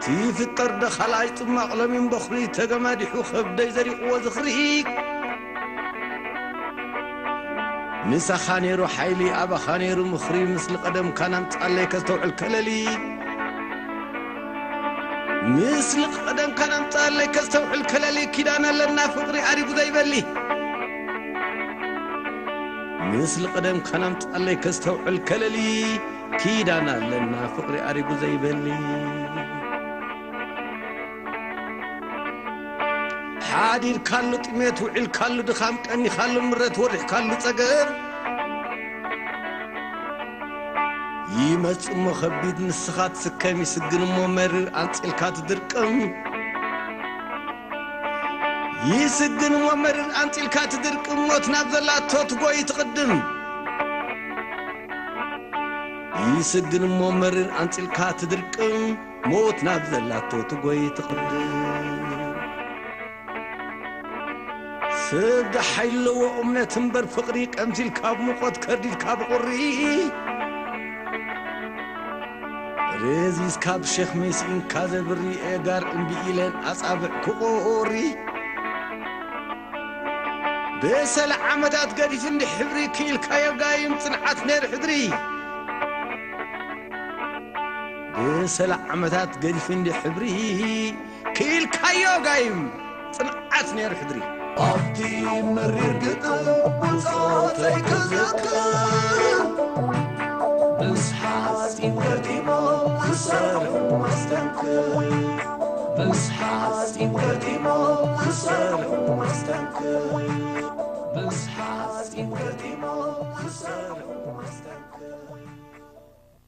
ትፍጠር ዶ ካልኣይ ጽማቕ ሎሚን በኹሪ ተገማዲሑ ከብደይ ዘሪቕዎ ዝኽሪ። ምሳኻ ነይሩ ሓይሊ ኣባኻ ነይሩ ምኽሪ። ምስሊ ቀደምካ ናምጻለይ ከስተውዕል ከለሊ። ምስሊ ቀደምካ ናምጻለይ ከስተውዕል ከለሊ። ኪዳን ኣለና ፍቕሪ ኣሪጉ ዘይበሊ። ምስሊ ቀደምካ ናምጻለይ ከስተውዕል ከለሊ። ኪዳን ኣለና ፍቕሪ ኣሪጉ ዘይበሊ። ሓዲርካሉ ጥሜት ውዒልካሉ ድኻም ቀኒኻሉ ምረት ወሪሕካሉ ጸገም። ይመጽእ እሞ ከቢድ ንስኻ ትስከም ይስግን እሞ መሪር ኣንጺልካ ትድርቅም። ይስግን እሞ መሪር ኣንጺልካ ትድርቅም ሞት ናብ ዘላቶ ትጎይ ትቕድም። ይስግን እሞ መሪር ኣንጺልካ ትድርቅም ሞት ናብ ዘላቶ ትጎይ ትቕድም። ሰብ ደሓይ ኣለዎ እምነት እምበር ፍቕሪ ቀምቲልካ ብሙቐት ከርዲድካ ብቑሪ። ሬዚዝካ ብሸኽሚ ስኢንካ ዘብሪ ኤጋር እምቢ ኢለን ኣጻብዕ ክቑሪ። ብሰለ ዓመታት ገዲፍ እንዲ ሕብሪ ክኢልካዮ ጋይም ጽንዓት ነይር ሕድሪ። ብሰለ ዓመታት ገዲፍ እንዲ ሕብሪ ክኢልካዮ ጋይም ጽንዓት ነይር ሕድሪ። ኣብቲ መሪር ግጥም ብጾተይ ክዝክር ምስ ሓጺን ገጢሞ ክሰርሑ መስተንክር። ምስ ሓጺን ገጢሞ ክሰርሑ መስተንክር። ምስ ሓጺን ገጢሞ ክሰርሑ